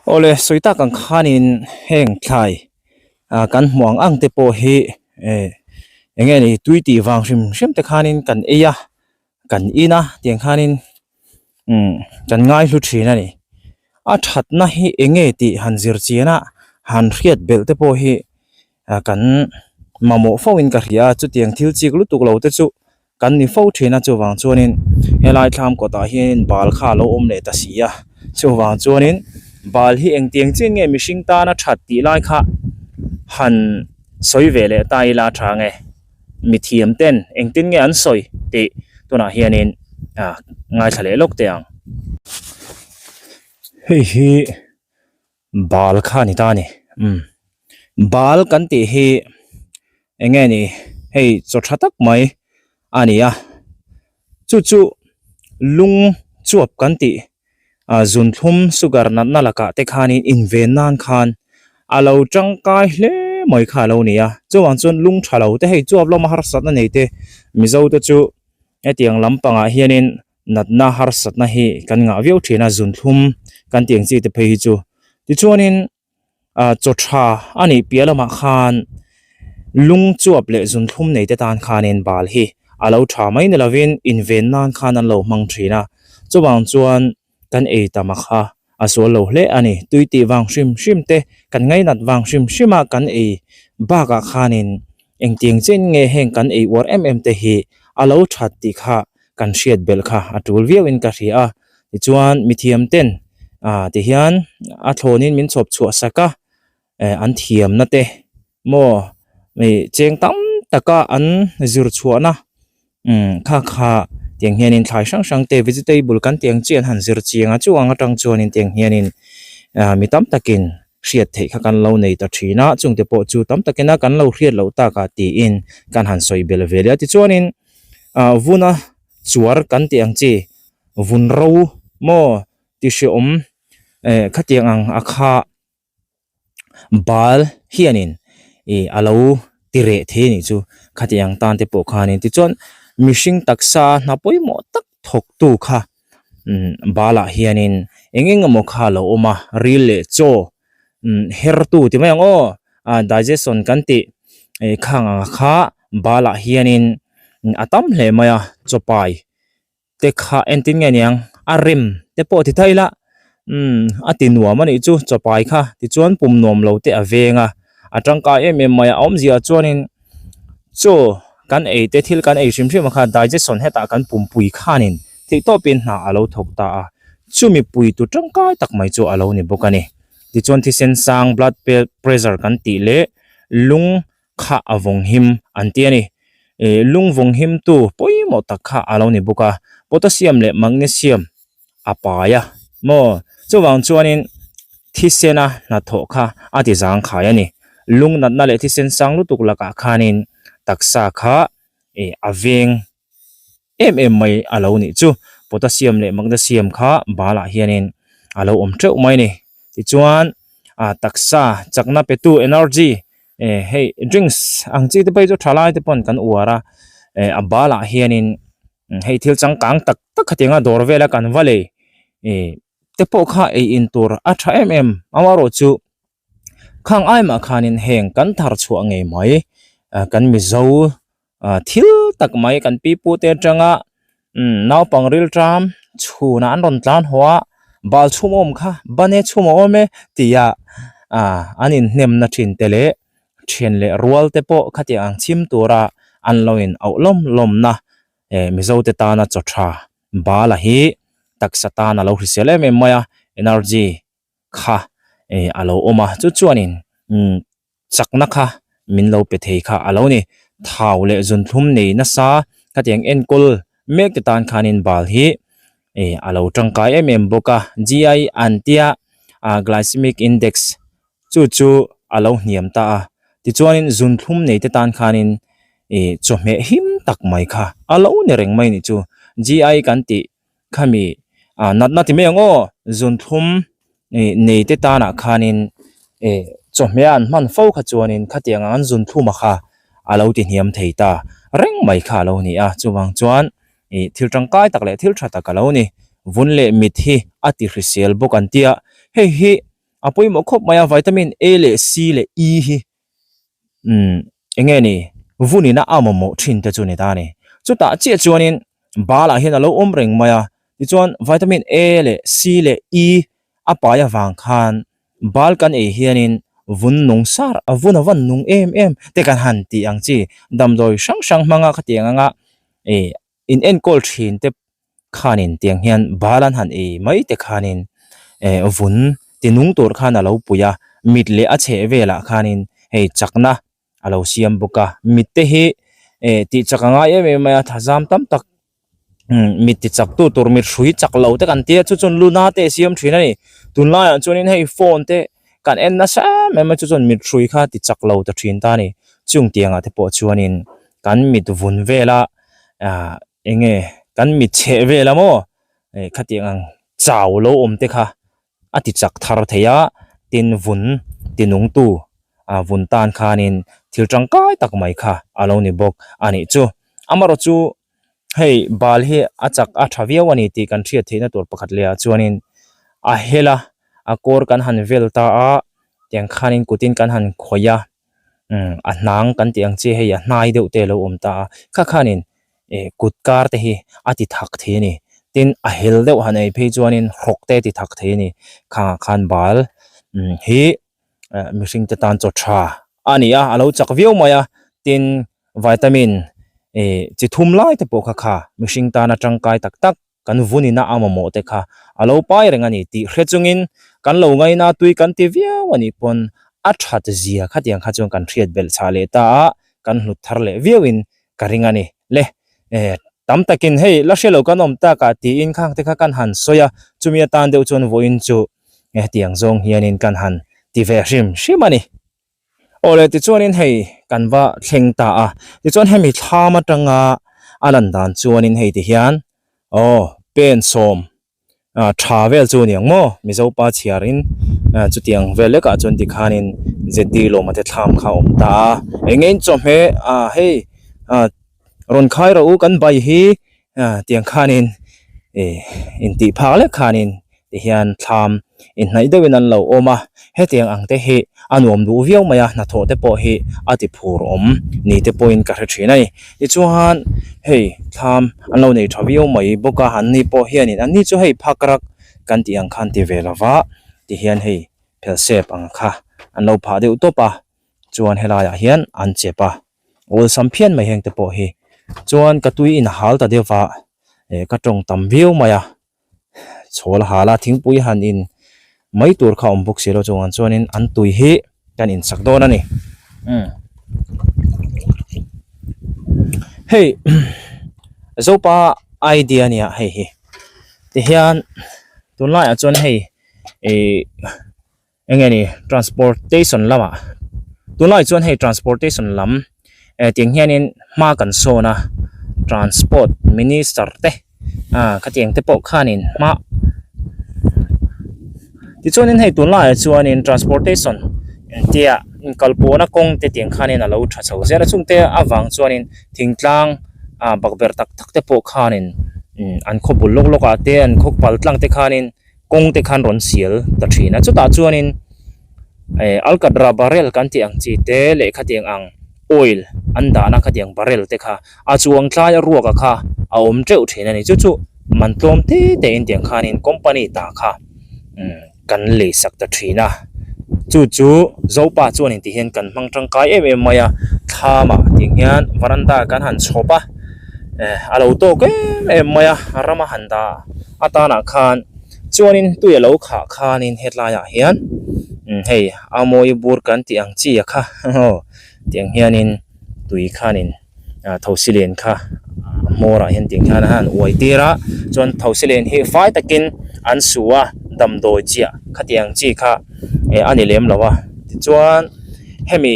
Awle sawi tak ang khanin heng thlai ah kan hmuh ang ang te pawh hi eh eng nge ni tui tih vang hrim hrim te khanin kan ei a kan in a tiang khanin umm kan ngai hlu thin a ni a thatna hi eng nge tih han zir chian a han hriat belh te pawh hi ah kan mamawh fo in ka hria a chutiang thil chik lutuk lo te chu. Kan ni fo thin a, chuvang chuanin helai thlam kawtah hianin bal kha a lo awm leh ta si a, chuvang chuanin bal hi engtiang chian nge mihring tana that tih lai kha han sawi ve leh ta ila tha nge mithiam ten engtin nge an sawi tih tunah hianin ah ngaithla leh lawk teh ang. Hei hi bal kha a ni ta a ni umm bal kan tih hi eng nge ni hei chaw tha tak mai a ni a chu chu lung chuap kan tih ah zunthlum sugar natna lakah te khanin inven nan khan a lo tangkai hle mai kha a lo ni a chuvang chuan lung tha lo te hei chuap lawma harsatna nei te mizo te chu hetiang lampangah hianin. Natna harsatna hi kan ngah viau thin a, zunthlum kan tih ang chi te phei hi chu. Tichuanin ah chaw tha a nih piah lamah khan lung chuap leh zunthlum nei te tan khanin bal hi a lo tha mai ni lovin inven nan khan an lo hmang thin a. Chuvang chuan kan ei tam a kha a sual lo hle a ni. Tui tih vang hrim hrim te, kan ngainat vang hrim hrim a kan ei bakah khanin engtiang chen nge heng kan ei uar em em te hi a lo that tih kha kan hriat belh kha a tul viau in ka hria a tichuan mithiam ten ah ti hian a thlawn in min chhawp chhuah sak a eh an thiam na te maw ih cheng tam tak a an zir chhuah na umm kha kha tiang hian in thlai hrang hrang te vegetable kan tih ang chi an han zir chiang a chu ang atang chuan in tiang hian in ah mi tam tak in hriat theih kha kan lo nei ta thin a chungte pawh chu tam takin a kan lo hriat loh takah tiin kan han sawi belh ve leh a tichuanin ah vuna chuar kan tih ang chi vun ro maw ti hreawm eh khatiang ang a kha bal hianin ih a lo ti reh thei a nih chu khatiang tan te pawh khanin tichuan mihring taksa hna pawimawh tak thawk tu kha umm balah hianin eng eng emaw kha a lo awm a ril leh chaw umm her tu ti mai ang aw ah digestion kan tih ih khang ang kha balah hianin a tam hle mai a chaw pai te kha entin nge niang a rem te pawh ti thei la umm a ti nuam a nih chu chaw pai kha tichuan pum nuam lo te a veng a a tangkai em em mai a a awmzia chuanin chaw kan ei te thil kan ei hrim hrim a kha digestion hetah kan pumpui khanin theih tawpin hna a lo thawk ta a chumi pui tu tangkai tak mai chu a lo ni bawk a ni tichuan thisen sang blood pressure kan tih leh lung kha a vawng him an ti a ni ih lung vawng him tu pawimawh tak kha a lo ni bawk a potassium leh magnesium a pai a maw chuvang chuanin thisen a hnathawh kha a ti zangkhai a ni lung natna leh thisen sang lutuk lakah khanin taksa kha ih a veng em em mai a lo nih chu potassium leh magnesium kha balah hianin a lo awm teuh mai a ni tichuan ah taksa chakna pe tu energy eh hei drinks ang chi te phei chu tha lai te pawn kan uar a eh a balah hianin hei thil changkang tak tak khatiang a dawr vela kan va lei ih te pawh kha ei in tur a tha em em amaherawhchu khang ai mah khanin heng kan thar chhuah ngei mai ah kan mizo ah thil tak mai kan pi pu te atanga umm naupang rilṭam chhunah an rawn tlan haw a bal chhum a awm kha bane chhum a awm e tia ah an inhnemna thin te leh thian leh rual te pawh khatiang ang chhim tura an lo in auh lawm lawmna eh mizo te tana chaw tha bala hi taksa tan a lo hrisel em em mai a energy kha eh a lo awm a chu chuanin umm chakna kha min lo pe thei kha a lo ni. Thau leh zunthlum nei nasa khatiang enkawl mek te tan khanin bal hi eh a lo tangkai em em bawk a. GI an tia ah glycemic index chu chu a lo hniam ta a. Tichuanin zunthlum nei te tan khanin eh chawhmeh him tak mai kha a lo ni reng mai a nih chu. GI kan tih khami ah natna ti mai ang aw zunthlum ih nei te tanah khanin ih chawhmeh a an hman fo kha chuanin khatiang ang an zunthlum a kha a lo ti hniam thei ta reng mai kha a lo ni a chuvang chuan ih thil tangkai tak leh thil tha tak a lo ni vun leh mit hi a ti hrisel bawk an tia hei hi. A pawimawh khawp mai a, vitamin A leh C leh E hi umm eng nge ni vun ina a mamawh thin te chu a ni ta a ni. Chutah chiah chuanin bal ah hian a lo awm reng mai a, tichuan vitamin A leh C leh E a pai avang khan bal kan ei hianin vun nung sar a vun a van nung em em te kan han tih ang chi damdawi hrang hrang hmanga khatiang anga ih in enkawl thin te khanin tiang hian bal an han ei mai te khanin eh vun ti nung tur khan a lo pui a mit leh a chheh velah khanin hei chakna a lo siam bawk a mit te hi eh tih chak a ngai em em mai a thazam tam tak umm mit ti chak tu tur mit hrui chak lo te kan tia chu chuan luna te a siam thin a ni tunlaiah chuanin hei phone te kan en nasa em em a chu chuan mit hrui kha ti chak lo ta thin ta a ni chung tiangah te pawh chuanin kan mit vun vela ah eng nge kan mit chheh vel a maw eh khatiang ang chau lo awm te kha a ti chak thar thei a tin vun ti nung tu ah vun tan khanin thil tangkai tak mai kha a lo ni bawk a nih chu amaherawh chu hei bal hi a chak a tha viau a ni tih kan hriat theihna tur pakhat leh ah chuanin a hel a a kawr kan han vel ta a tiang khanin kutin kan han khawih a. umm a hnang kan tih ang chi hei a hnai deuh te alo awm ta a kha khanin ih kut kar te hi a ti thak thei a ni tin a hel deuh han ei phei chuanin hrawk te a ti thak thei a ni khangah khan bal umm hi eh mihring te tan chaw tha a ni a alo chak viau mai a tin vitamin ih chi thum lai te pawh kha kha mihring tana tangkai tak tak. Kan vunina a mamawh te kha a lo pai reng a ni tih hre chungin kan lo ngaina tui kan ti viau a nih pawn a that zia khatiang kha chuan kan hriat belh chhah leh ta a, kan hlut thar leh viauin ka ring a ni. Le, eh, tam takin hei la hre lo kan awm tak ah tiin khang te kha kan han sawi a, chumi atan deuh chuan vawiin chu hetiang zawng hianin kan han ti ve hrim hrim a ni. Awle tichuanin hei kan va thleng ta a, tichuan hemi thlam atanga a lan dan chuanin hei ti hian aw pen sawm ah tha vel chu aniang maw Mizo pa chhiarin ah chutiang vel lekah chuan tikhanin ZD lawma te thlam kha a awm ta a, eng nge in chawhmeh ah hei ah rawn khai rawh u kan bai hi ah tiang khanin ih intih phak lek khanin ti hian thlam inhnaih deuhin an lo awm a hetiang ang te hi a nuam duh viau mai a hnathawh te pawh hi a ti phur awm ni te pawhin ka hre thin a ni tichuan hei thlam an lo nei tha viau mai bawk a an ni pawh hianin an ni chu hei phak rak kan tih ang khan ti ve lova ti hian hei phelsep ang kha an lo phah deuh tawp a chuan helaiah hian an chep a awlsam phian mai heng te pawh hi chuan ka tui in a hal ta deuh va eh ka tawng tam viau mai a. Chhawl a hal a thingpui han in mai tur kha a awm bawk si lo chuvang chuanin an tui hi kan in sak dawn a ni umm hei zopa idea a nia hei hi tihian tunlaiah chuan hei ihh. Eng nge ni transportation lamah tunlai chuan hei transportation lam eh tiang hianin hma kan sawn a transport minister te ah khatiang te pawh khanin hma tichuanin hei tunlaiah chuanin transportation engtia inkalpawhna kawng te tiang khanin a lo tha chho zel a chungte avang chuanin thingtlang ah bakberh tak tak te pawh khanin an khaw bul lawk lawk ah te an khaw pal tlang te khanin. Kawng te khan rawn sial ta thin a chutah chuanin eh alkatra barrel kan tih ang chi te leh khatiang ang oil an dahna khatiang barrel te kha a chuang tlai a ruak a kha a awm teuh thin a ni chu chu man tlawm te te in tiang khanin company ta kha umm kan lei sak ta thin a chu chu zopa chuanin ti hian kan hmang tangkai em em mai a thlamah tiang hian varanda kan han chhawp a eh a lo tawk em em mai a rama han dah. Atanah khan chuanin tui a lo khah khanin hetlaiah hian hei a mawi bur kan tih ang chi a kha aw tiang hianin tui khanin ah thosi len kha a hmawrah hian tiang hian a han uai tir a chuan thosi len hi fai takin an su a damdawi chiah khatiang chi kha eh a ni lem lo a tichuan hemi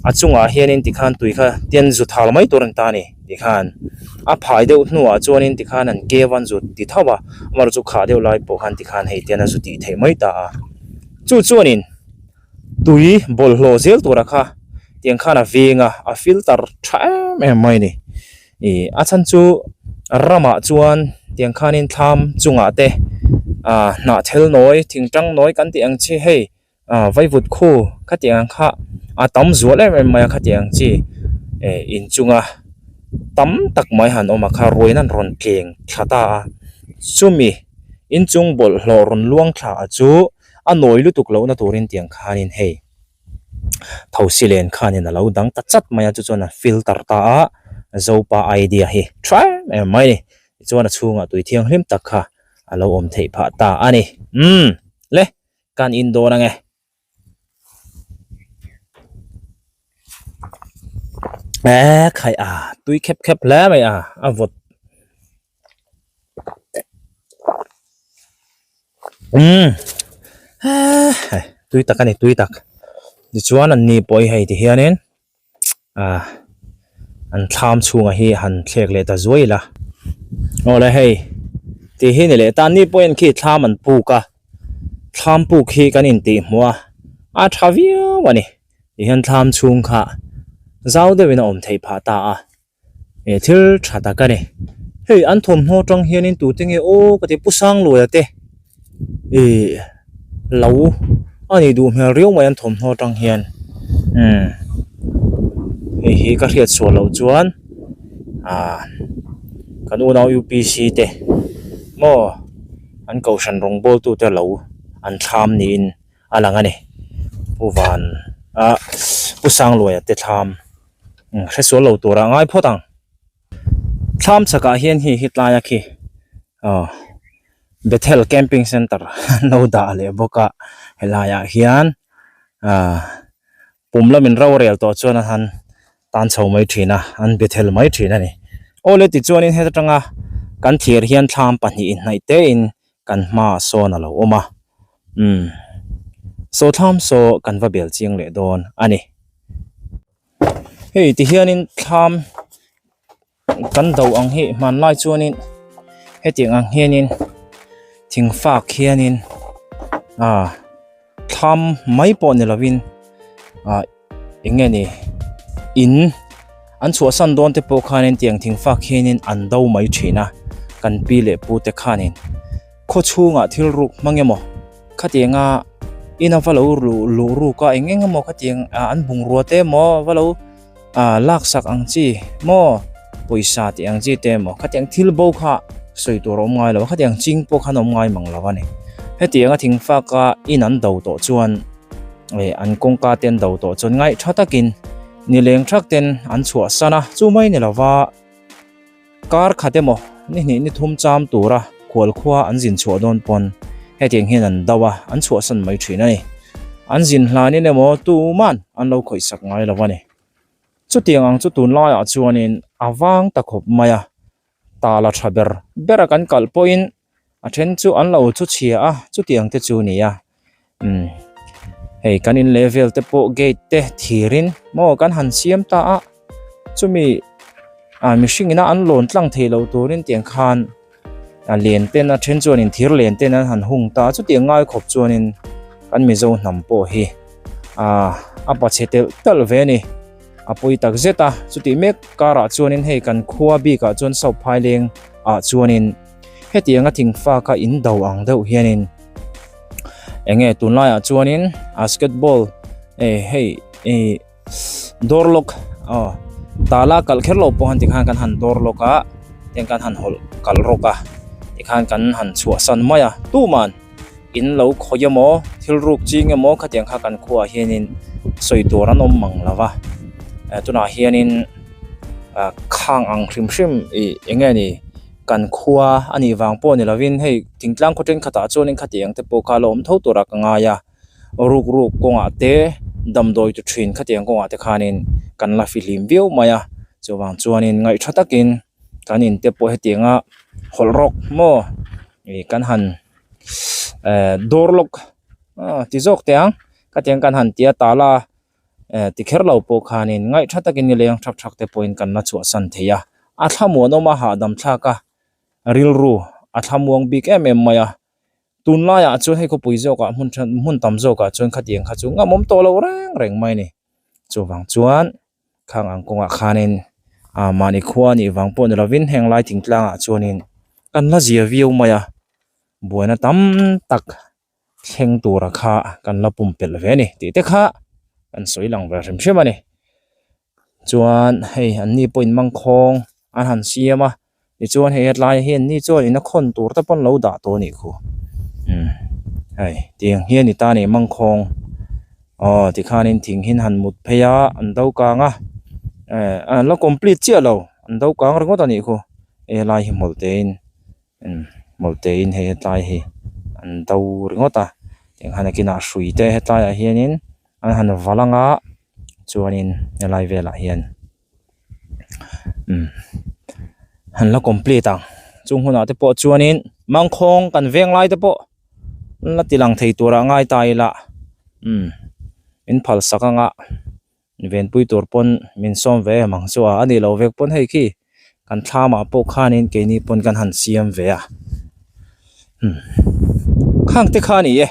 a chungah hianin tikhan tui kha tian zu thal mai tur a ni ta a ni. Tikhan a phai deuh hnuah chuanin tikhan an keu an zut ti tho a, amaherawhchu chu khah deuh lai pawh khan tikhan hei tian a zu tih theih mai ta a. Chu chuanin tui bawlhhlawh zel tura kha tiang khan a veng a, a filter tha em em mai a ni. Ih a chhan chu ramah chuan tiang khanin thlam chungah te ah hnah thel nawi thingtang nawi kan tih ang chi hei. Ah vaivut khu khatiang ang kha a tam zual em em mai a khatiang chi eh inchunga tam tak mai han awm a kha ruain an rawn tleng thla ta a chumi inchung bawlhhlawh rawn luang thla a chu a nawi lutuk lohna turin tiang khanin hei thosi len khanin a lo dang ta chat mai a chu chuan a filter ta a zopa idea hi tha em em mai a ni tichuan a chhungah tui thianghlim tak kha a lo awm theih phah ta a ni umm le. Kan in dawn ange. Eee khai a tui khep khep hle mai a a vawt umm eee tui tak a ni tui tak tichuan an ni pawh hi hei ti hianin ah an thlam chhungah hi han thlek leh ta zuai ila awle hei tih hi ni leh ta ni pawhin khi thlam an puk a thlam puk hi kan intih hmuh a a tha viau a ni ti hian thlam chhung kha zau deuhin a awm theih phah ta a eh thil tha tak a ni hei an thawmhnaw atang hianin tute nge aw ka ti pu Sangluaia te Ih lo a nih duh hmel riau mai an thawmhnaw atang hian umm hei hi ka hriat sual loh chuan ah kan unau U P C te maw an kohhran rawngbawl tu te lo an thlam niin a lang a ni pu van ah pu Sangluaia te thlam hre sual lo turah a ngai phawt ang thlam chhakah hian hei hi tlaia khi aw. Bethel camping center an lo dah leh bawk a helai ah hian ah pum lamin rorel tawh chuan a han tan chho mai thin a an Bethel mai thin a ni awle tichuanin heta tanga kan thlir hian thlam pahnih inhnaih te in kan hmaah sawn a lo awm a umm saw thlam saw kan va bel chiang leh dawn a ni hei tihianin thlam. Kan do ang hi hmanlai chuanin hetiang ang hianin thing fak hianin ah thlam mai pawh ni lovin ah eng nge ni in an chhuahsan dawn te pawh khanin tiang thing fak hianin an do mai thin a kan pi leh pu te khanin khaw chhungah thil ruk hmang emaw khatianga ina va lo luh ruk a eng eng emaw khatiang an bungrua te emaw va lo. Ah laksak ang chi maw pawisa tih ang chi te emaw khatiang thil bo kha sawi tur a awm ngai lo a khatiang ching pawh khan a awm ngai mang lo a ni hetiang a thing fak a in an do tawh chuan eh an kawngka te an do tawh chuan ngaih tha takin nileng thak ten an chhuah san a chu mai ni lova. Kar khat emaw ni hnih ni thum cham tura khual khua an zin chhuah dawn pawn hetiang hian an do a, an chhuahsan mai thin a ni. An zin hlanin emaw tuman an lo khawihsak ngai lo a ni. Chutiang ang chu tunlaiah chuanin a vang ta khawp mai a, tala tha ber bera kan kalh pawhin A then chu an lo chu chhia a chutiang te chu ni a umm hei kan in leh vel te pawh gate te thir in maw kan han siam ta a chumi ah mihring ina an lawn tlang thei lo turin tiang khan a len ten a then chuan in thir len ten an han hung ta a chutiang ngai khawp chuanin kan mizo hnam pawh hi ah a pachhe telh telh ve a ni a pawi tak zet a chutih mek karah chuanin hei kan khua bikah chuan south phaileng ah chuanin. Hetianga thingfa kha in do ang deuh hianin eng nge tunlaiah chuanin basketball eh hei ih door lock aw tala kalh kher lo pawh han tikhan kan han door lock a tiang kan han hawlh kalh rawk a tikhan kan han chhuahsan mai a tuman in lo khawih emaw thil ruk ching emaw khatiang kha kan khuaah hianin sawi tur an awm mang lo va eh tunah hianin ah khang ang hrim hrim ih eng nge ni. Kan khua a nih vang pawh ni lovin hei thingtlang khaw thenkhatah chuanin khatiang te pawh kha a la awm tho turah ka ngai a, ruk ruk kawngah te damdawi tu thin khatiang kawngah te khanin kan la fihlim viau mai a, chuvang chuanin ngaih tha takin kan in te pawh hetianga hawlh rawk maw ih kan han eh door lock ah ti zawk teh ang khatiang kan han ti a tala. Eh ti kher lo pawh khanin ngaih tha takin ni leng thak thak te pawhin kan la chhuahsan thei a, a thlamuanawm a hahdam thlak a, rilru a thlamuang bik em em mai a, tunlaiah chuan hei khawpui zawkah hmun then hmun tam zawkah chuan khatiang kha chu ngamawm tawh lo reng reng mai a ni. Chuvang chuan khang ang kawngah khanin ah mahni khua nih vang pawh ni lovin heng lai thingtlangah chuanin kan la zia viau mai a, buaina tam tak. Thleng tura kha kan la pumpelh ve a ni tih te kha kan sawi lang ve hrim hrim a ni. Chuan hei an ni pawhin mangkhawng an han siam a tichuan hei hetlai hi an ni chuan in a khawn tur te pawh an lo dah tawh a nih khu umm hei tiang hi a ni ta a ni mangkhawng aw tikhanin thing hi an han mut phei a an do kang a eh an la complete chiah lo an do kang ringawt a nih khu helai hi hmawlh te in. Hmawlhte in hei hetlai hi an do ringawt a tiang khan nakinah hrui te hetlaiah hianin an han valh ang a chuanin helai velah hian umm an la complete ang chung hunah te pawh chuanin mangkhawng kan veng lai te pawh an la ti lang thei turah ngai ta ila umm min phal sak ang a. Venpui tur pawn min sawm ve em ang chu a, a nih loh vek pawn hei khi kan thlamah pawh khanin keini pawn kan han siam ve a, umm khang te kha a ni e.